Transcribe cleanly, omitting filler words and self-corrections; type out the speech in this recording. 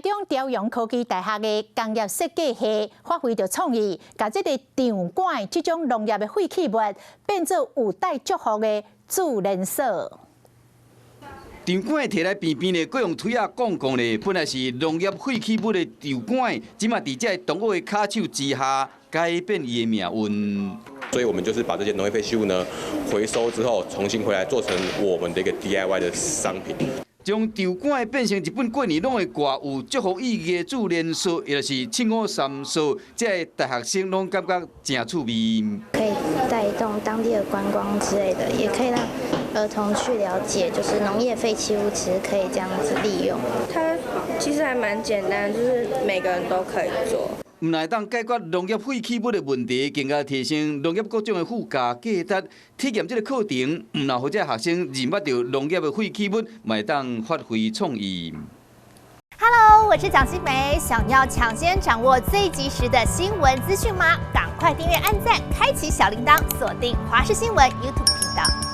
中朝陽科技大學的工業設計系發揮著創意，共這个腸管這種農業的廢棄物變做有帶祝福的駐連所。腸管提來邊邊咧，閣用錘仔摃摃咧，本來是農業廢棄物的腸管，這馬佇這个動物的跤手之下，改變伊的命運。所以我們就是把這些農業廢棄物呢回收之後，重新回來做成我們的一個 DIY 的商品。將腸管變成一本過年攏會掛有祝福意義的注連鎖，也就是七五三鎖，這个大學生攏感覺誠趣味。可以帶動當地的觀光之類的，也可以讓兒童去了解，就是農業廢棄物其實可以這樣子利用。它其實還蠻簡單，就是每個人都可以做。毋但會當解決農業廢棄物的問題，更加提升農業各種的附加價值。體驗這个課程，毋但予這學生認捌著農業的廢棄物，嘛會當發揮創意。 Hello，我是蔣新梅，想要搶先掌握最及時的新聞資訊嗎？趕快訂閱、按讚、開啟小鈴鐺，鎖定華視新聞 YouTube 頻道。